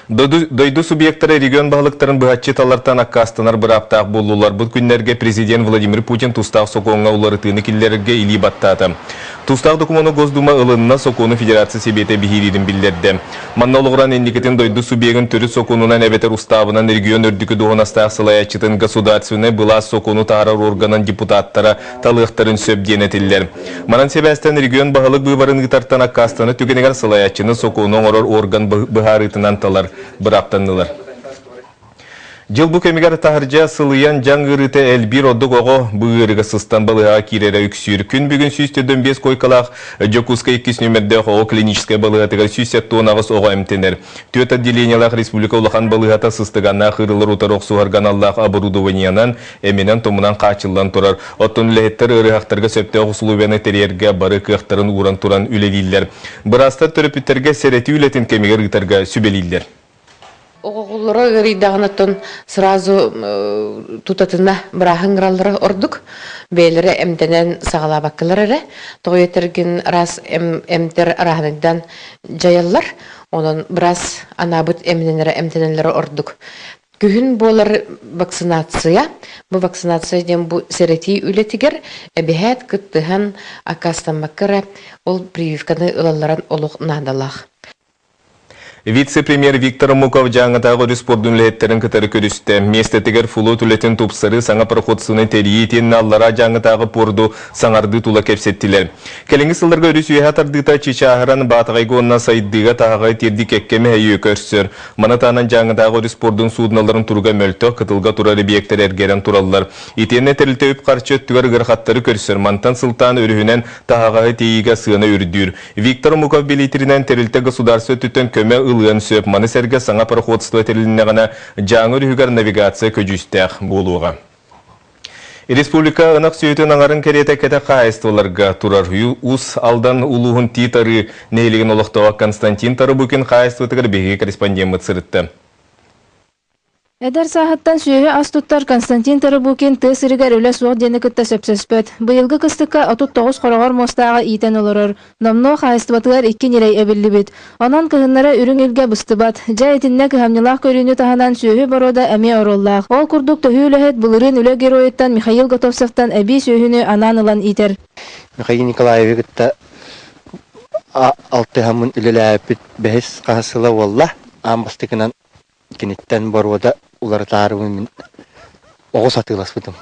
Дойду субъектара регион баһылыктарын быһаччы талартан аккаастанар бырааптаах буоллулар. Бу күннэргэ президент Владимир Путин тустаах сокуоҥҥа уларытыыны киллэрэргэ илии баттаата. Тустаах докумуону Госдума ылынна, сокуону Федерация Сэбиэтэ биһириирин биллэрдэ. Манна олоҕуран инникитин дойду субъегын төрүт сокуонунан эбэтэр устаабынан регион үрдүкү дуоһунастаах салайааччытын государственнай былаас сокуону таһаарар органын депутаттара талыахтарын сөп диэн этиллэр. Манан сибээстэн регион баһылык быыбарын ыытартан аккаастанар түгэнигэр салайааччыны сокуону оҥорор орган быһаарыытынан талар бырааптаннылар. Дьыл бу кэмигэр таһырдьа сылыйан дьаҥ ыарыыта элбиир ордук оҕо бу ыарыыга сыстан балыыһаҕа киирэрэ үксүүр. Күн бүгүн 145 куойкалаах Дьокуускай иккис нүөмэрдээх оҕо клиническэй балыыһатыгар 178 оҕо эмтэнэр. Түөрт отделениелаах республика улахан балыыһата сыстыганнаах ыарыылар утары охсуһарга аналлаах оборудованиенан, эминэн-томунан хааччыллан турар. Оттон үлэһиттэр ыарыһахтарга сөптөөх усулуобуйаны тэрийэргэ бары кыахтарын ууран туран үлэлииллэр. Быраастар төрөппүттэргэ сэрэтии үлэтин кэмигэр ыытарга сүбэлииллэр. Оҕолоро ыарыйдаҕына сразу тутатына бырааһын ыҥыраллара ордук. Бэйэлэрэ эмтэнэн саҕалаабаккалар эрэ. Тоҕо этэргин раз эмтэр арааһынайдан дьайаллар. Онон быраас анаабыт эминэн эрэ эмтэнэллэрэ ордук. Күһүн буолар вакцинация. Бу вакцинация диэн бу сэрэтии үлэтигэр эбэһээт кыттыһан аккаастаммакка эрэ ол прививканы ылалларын олох наадалаах. Вице-премьер Виктор Муков Дьааҥытааҕы өрүс пуордун үлэһиттэрин кытары көрүстэ. Миэстэтигэр флот үлэтин тупсарыы саҥа пароходствоны тэрийии итиэннэ Аллараа Дьааҥытааҕы пуорду саҥардыы тула кэпсэттилэр. Кэлиҥҥи сылларга өрүс үөһэ тардыыта чычааһыран Баатаҕайга уонна Сайдыыга таһаҕаһы тиэрдии кэккэ мэһэйи көрсөр. Маны таһынан Дьааҥытааҕы өрүс пуордун суудуналарын туруга мөлтөх, кытылга турар эбийиэктэр эргэрэн тураллар. Итиэннэ тэрилтэ үп-харчы өттүгэр ыарахаттары көрсөр. Мантан сылтаан өрүһүнэн таһаҕаһы тиэйиигэ сыана үрдүүр. Виктор Омуков билиитиринэн тэрилтэ государство өттүттэн көмө ылыан сөп. Маны сэргэ саҥа пароходство тэрилиннэҕинэ Дьааҥы өрүһүгэр навигация көдьүүстээх буолуоҕа. Республика ынах сүөһүтүн аҥарын кэриэтэ кэтэх хаһаайыстыбаларга турар. Уус Алдан улууһун Тиит Арыы нэһилиэгин олохтооҕо Константин Тарабукин хаһаайыстыбатыгар биһиги корреспондеммыт сырытта. Эдэр сааһыттан сүөһү ас туттар Константин Тарабукин тыа сиригэр үлэ суох диэни кытта сөпсөспөт. Быйылгы кыстыкка 39 хороҕор муостааҕы иитэн олорор. Номнуо хаһаайыстыбатыгар икки ньирэй эбиллибит. Онон кыһыннара үрүҥ илгэ быстыбат. Дьэ, итиннэ кыһамньылаах көрүүнү таһынан сүөһү боруода эмиэ оруоллаах. Ол курдук төһүү үлэһит былырыын үлэ геройуттан Михаил Готовцевтан эбии сүөһүнү анаан ылан иитэр. Михаил Николаевы кытта алтыһаммын үлэлээбиппит бэһис хаһыс сыла буолла. Аан бастакынан Киниттэн боруода уларытаарыбын мин оҕус атыыласпытым.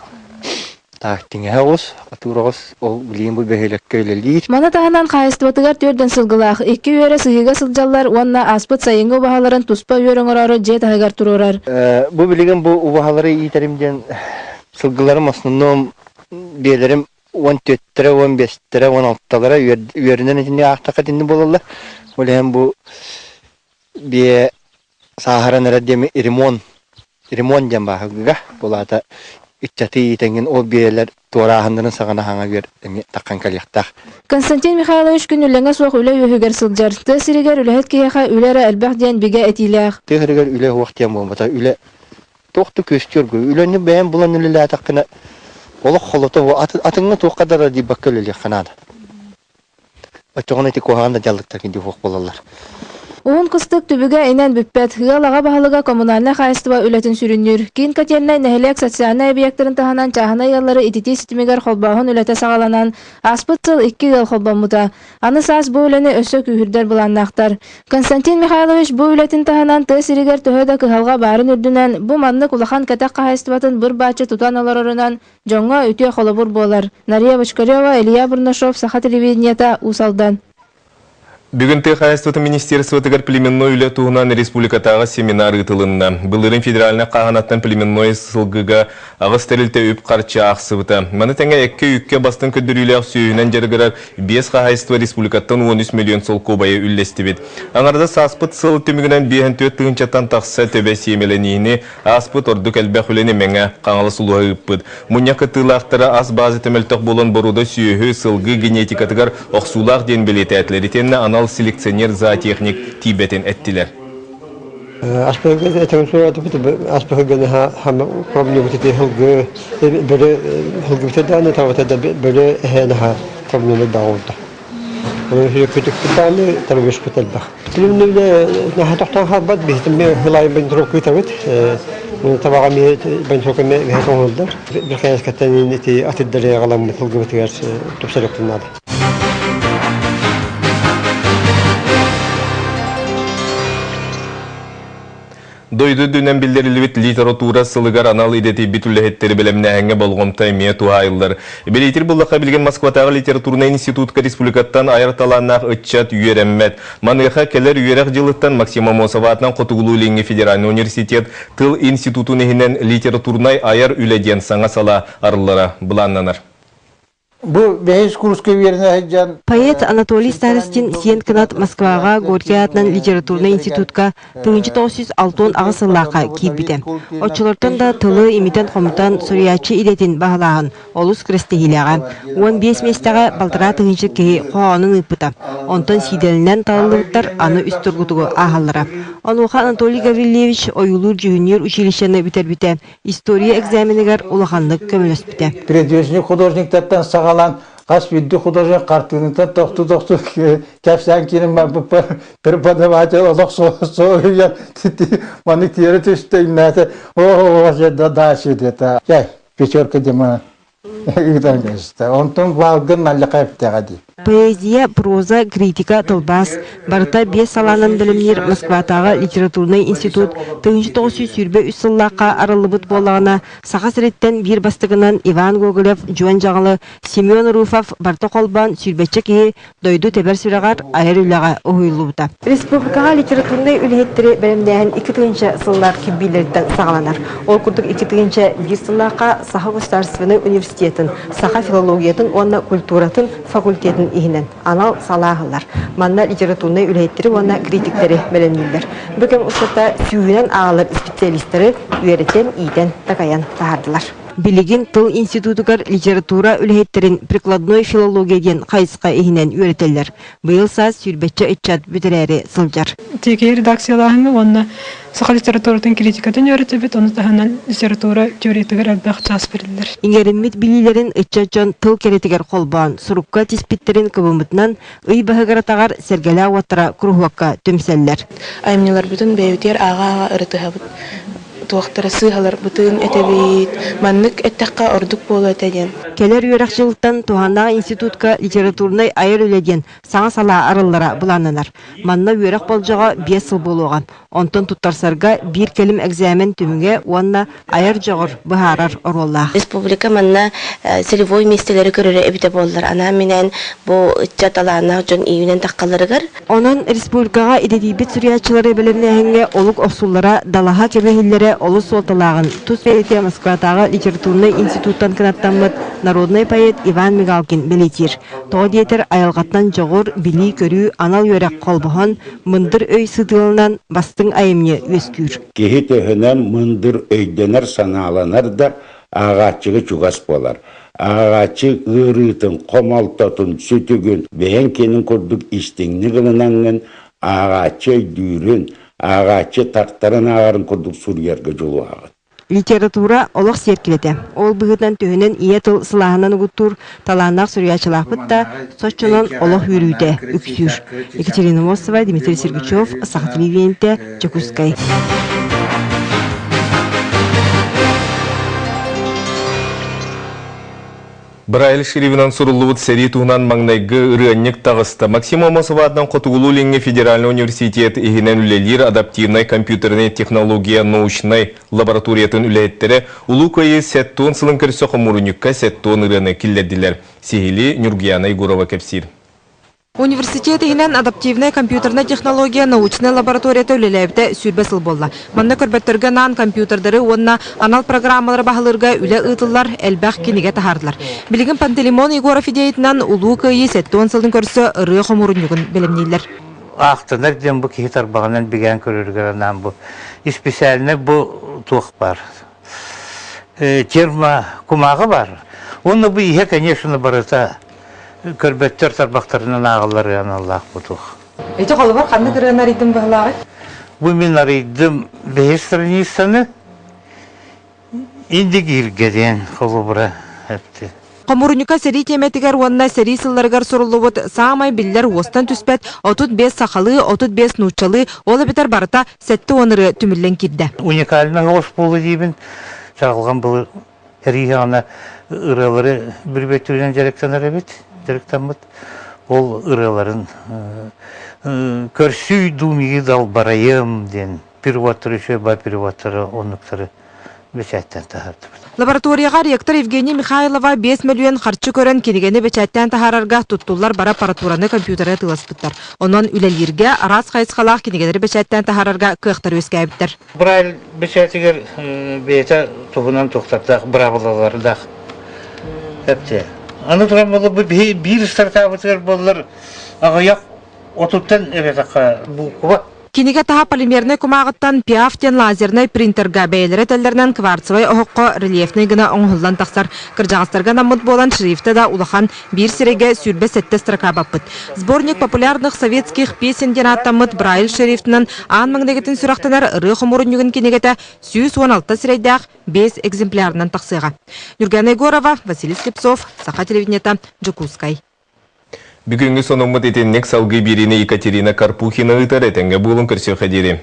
Таах тиҥэһэ оҕус, атыыр оҕус ол билигин бу бөһүөлэккэ үлэлиир. Маны таһынан хаһаайыстыбатыгар түөрдэн сылгылаах, икки үөрэ сыһыыга сылдьаллар уонна ааспыт сайыҥҥы убаһаларын туспа үөр оҥороору дьиэ таһыгар туруорар. Бу билигин бу убаһалары иитэрим диэн сылгыларым основном биэлэрим 14-тэрэ, 15-тэрэ, 16-лара үөрүнэн итинник аахтахха итинник буолаллар. Ол иһин бу биэ сааһыран эрэр диэми ремонт ремонт диэн бааһыргыга булаата ыччаты иитэҥҥин ол биэлэр туорааһыннарын саҕана хаҥа үөр эмиэ таххан кэлиэхтээх. Константин Михайлович күн үллэҥэ суох үлэ үөһүгэр сылдьар. Тыа сиригэр үлэһит киһиэхэ үлэ эрэ элбэх диэн бигэ этиилээх. Тыа сиригэр үлэ суох диэн буолбата. Үлэ туох да күөстүүр үлэни бэйэм булан үлэлээтэххинэ олох холото атыҥҥа туохха да диэбэккэ үлэлиэххэ наада. Оччоҕуна ити куһаҕан да дьаллыктар киирдии суох буолаллар. Уһун кыстык түбүгэ инэн бүппэт. Ыал аҕа баһылыга коммунальнай хаһаайыстыба үлэтин сүрүннүүр. Киин котельнай нэһилиэк социальнай объектарын таһынан чааһынай ыаллары ититии ситимигэр холбооһун үлэтэ саҕаланан, ааспыт сыл икки ыал холбоммута. Аны саас бу үлэни өссө күүһүрдэр былааннаахтар. Константин Михайлович бу үлэтин таһынан тыа сиригэр төһө да кыһалҕа баарын үрдүнэн, бу маннык улахан кэтэх хаһаайыстыбатын быр-бааччы тутан олорорунан Дьоҥҥо үтүө холобур буолар. Нария Бочкарева, Илья Бурнашов, Саха телевидениета, Уус Алдан. Бүгүн тыа хаһаайыстыбатын министерствотыгар племенной үлэ туһунан республикатааҕы семинар ыытылынна. Былырыын федеральнай хааһынаттан племенной сылгыга аҕыс тэрилтэ үп-харчы аахсыбыта. Маны тэҥэ эккэ-үүккэ бастыҥ көрдөрүүлээх сүөһүнэн дьарыгырар биэс хаһаайыстыба республикаттан 13 миллион солкуобайы үллэстибит. Аҥардас сааспыт сыл түмүгүнэн 54 тыһыынчаттан тахса төбө сиэмэлэниини Ааспыт ордук элбэх үлэни Мэҥэ Хаҥалас улууһа ыыппыт. Мунньах кыттыылаахтара ас баазата мөлтөх буолан боруода сүөһү, сылгы генетикатыгар охсуулаах диэн бэлиэтээтилэр итиэннэ анал селекционер-зоотехник тиийбэтин эттилэр. Онон сүөккүтүкпүт табыгыспыт элбэх. Наһаа тохтоон хаалбат, биһитин хылай бензокрутабыт. Табаҕа эмиэ бензок эмиэ бэһэ оҥоһуллар. Бирхээскэттэн ити атырдары аҕаламмыт сылгыбытыгар тупсарыахпын наада. Дойду үрдүнэн биллэриллибит литература сылыгар анал идэтийбит үлэһиттэри бэлэмнээһиҥҥэ болҕомто эмиэ туһаайыллар. Бэлиэтиир буллахха, билигин Москватааҕы литературнай институтка республикаттан айар талааннаах ыччат үөрэммэт. Маныаха кэлэр үөрэх дьылыттан Максим Аммосов аатынан Хотугулуу-Илиҥҥи федеральнай университет тыл институтун иһинэн литературнай айар үлэ диэн саҥа салаа арыллара былааннанар. Бу бэһис курска үөрэнэ сылдьан Поэт Анатолий Старостин сиэн кынат Москваҕа Горький аатынан литературнай институтка 1968 сыллаахха киирбитэ. Оччолортон да тылы имитэн-хомутан суруйааччы идэтин баһылааһын олус күрэстэһиилээҕэ. 15 миэстэҕэ балтараа тыһыынча киһи хоһоонун ыыппыта. Онтон сиидэлинэн талыллыбыттар аны үс тургутугу ааһаллара. Онуоха Анатолий Гаврильевич ойуулуур-дьүһүннүүр училищены бүтэрбитэ. История экзаменыгар улаханнык көмөлөспүтэ. Передвижник художниктартан саҕалаан хас биирдии художник хартыынатан тохтуу-тохтуу кэпсээн киирэн барбыппар преподаватель олох соһуйан маны тиэрэ түстэ иннээтэ о дальше диэтэ пятерка Дима ыытан кэбистэ онтон баалгын наллаха эптэҕэ дии Поэзия, проза, критика, тылбаас барыта биэс салаанан бэлэмниир Москватааҕы литературнай институт 1923 сыллаахха арыллыбыт буоллаҕына, Саха сириттэн биир бастакынан Иван Гоголев, Дьуон Дьаҥылы, Семен Руфов барыта холбоон сүүрбэччэ киһи дойду тэбэр сүрэҕэр айар үлэҕэ уһуйуллубута. Республикаҕа литературнай үлэһиттэри бэлэмнээһин 2 тыһыынча сыллаах кирбиилэриттэн саҕаланар. Ол курдук 2001 сыллаахха Саха государственнай университетын саха филологиятын уонна культуратын факультетын иһинэн анал салаа Манна литературнай үлэһиттэри уонна критиктэри бэлэмнииллэр. Бу кэм устата сүүһүнэн ааҕылар специалистары үөрэтэн, иитэн, такайан таһаардылар. Билигин тыл институтугар литература үлэһиттэрин прикладной филология диэн хайысха иһинэн үөрэтэллэр. Быйыл саас сүүрбэччэ ыччат бүтэрээри сылдьар. Тиэкиһи редакциялааһыҥҥа уонна саха литературатын критикатын үөрэтэбит, ону таһынан литература теориятыгар элбэх чаас бэриллэр. Иҥэриммит билиилэрин ыччат дьон тыл кэрэтигэр холбоон, сурукка тиспиттэрин кыбыммытынан ый баһыгар-атаҕар сэргэлээх уоттара куруһуокка түмсэллэр. Айымньыларбытын бэйэбитигэр ааҕа-ааҕа ырытыһабыт. Туохтара сыыһаларбытын этэбит, маннык эттэххэ ордук буолуо этэ диэн. Кэлэр үөрэх дьылыттан туһааннаах институтка литературнай айар үлэ диэн саҥа салаа арыллара былааннанар. Манна үөрэх болдьоҕо 5 сыл буолуоҕа. Онтон туттарсарга биир кэлим экзамен түмүгэ уонна айар дьоҕур быһаарар оруоллаах. Республика манна целевой миэстэлэри көрөрө эбитэ буоллар, анаан-минээн бу ыччат талааннаах дьон июнэн таххаларыгар. Онон республикаҕа идэтийбит суруйааччылары бэлэмнээһиҥҥэ олук охсуллара, далаһа кэбиһиллэрэ олус суолталааҕын тус бэйэтэ Москватааҕы литературнай институттан кынаттаммыт народнай поэт Иван Мигалкин бэлиэтиир. Тоҕо диэтэр, айылҕаттан дьоҕур, билии-көрүү, анал үөрэх холбоһон, мындыр өй сытыыланан бастыҥ айымньы үөскүүр. Киһи төһөнөн мындыр өйдөнөр санааланар да, ааҕааччыга чугас буолар. Ааҕааччы ыарыытын, хомолтотун, сүтүгүн бэйэҥ киэнин курдук истиҥник ылынаҥҥын ааҕааччы өйдүүрүн, ааҕааччы тартаран ааҕарын курдук суруйарга дьулуһаҕын. Литература олох сиэркилэтэ. Ол быһыытынан төһөнөн ийэ тыл сылааһынан угуттуур талааннаах суруйааччылаахпыт да, соччонон олох үөрүүтэ үксүүр. Екатерина Мосова, Дмитрий Сергучев, Саха телевидениетэ, Дьокуускай. Брайль шрифтынан суруллубут сэрии туһунан маҥнайгы ырыанньык таҕыста. Максим Аммосов аатынан Хотугулуу-Илиҥҥи федеральнай университет иһинэн үлэлиир адаптивнай компьютернай технология научнай лабораториятын үлэһиттэрэ Улуу Кыайыы сэттион сылын көрсө хомуурунньукка сэттион ырыаны киллэрдилэр. Сиһилии Ньургуяна Егорова кэпсиир. Университет иһинэн адаптивнай компьютернай технология научнай лабораторията үлэлээбитэ 20 сыл буолла. Манна көрбөттөргө анаан компьютердары уонна анал программалары баһылыырга үлэ ыытыллар, элбэх кинигэ таһаардылар. Билигин Пантелеймон Егоров идеятынан Улуу Кыайыы 70 сылын көрсө ырыа хомуурунньугун бэлэмнииллэр. Аахтанар диэн бу киһи тарбаҕынан бигээн көрөрүгэр анаан бу исписээлинэй бу туох баар термо кумааҕы баар. Уонна бу иһэ, конечно, барыта көрбөттөр тарбахтарынан ааҕыллар аналлаах бутух. Ити холобур ханнык ырыаны арыйдым быһылааҕый? Бу мин арыйдым бэһис страницаны Индигиргэ диэн холобура эпти. Хомуурунньукка сэрии тиэмэтигэр уонна сэрии сылларыгар суруллубут саамай биллэр уостан түспэт 35 сахалыы, 35 нууччалыы, ол эбэтэр барыта 70 ырыа түмүллэн киирдэ. Уникальный оҕус буолла диибин. Чаҕылҕан былыр эрииһэҕинэ ырыалары бүрбөттүүрүнэн дьарыктанар эбит, дьарыктаммыт. Ол ырыаларын көрсүй дуу далбарайым диэн переводтары үчүгэй баар переводтары оннуктары бэчээттэн таһаардыбыт. Лабораторияҕа ректор Евгения Михайлова 5 мөлүйүөн харчы көрөн кинигэни бэчээттээн таһаарарга туттуллар бары аппаратураны компьютеры атыыласпыттар. Онон үлэлииргэ араас хайысхалаах кинигэлэри бэчээттээн таһаарарга кыахтар үөскээбиттэр. Брайль бэчээтигэр бэйэтэ туһунан туохтардаах быраабылалардаах эптэ. Аны туран буолла биир стартаабытыгар буоллар аҕыйах отуттан эбэтэххэ буукуба Кинигэ таһа полимернай кумааҕыттан Пиаф диэн лазернай принтерга бэйэлэрэ этэллэринэн кварцевай оһоххо рельефнэй гына оҥоһуллан тахсар. Кырдьаҕастарга анаммыт буолан шрифтэ да улахан, биир сирэйгэ 27 строка баппыт. Сборник популярных советских песен диэн ааттаммыт Брайль шрифтынан аан маҥнайгытын сүрэхтэнэр ырыа хомуурунньугун кинигэтэ 116 сирэйдээх 5 экземплярынан тахсыаҕа. Нюргана Егорова, Василий Слепцов, Саха телевидениета, Дьокуускай. Бүгүҥҥү сонуммут итинник салгыы биэриини Екатерина Карпухина ыытар этэҥҥэ буолун көрсүөххэ диэри.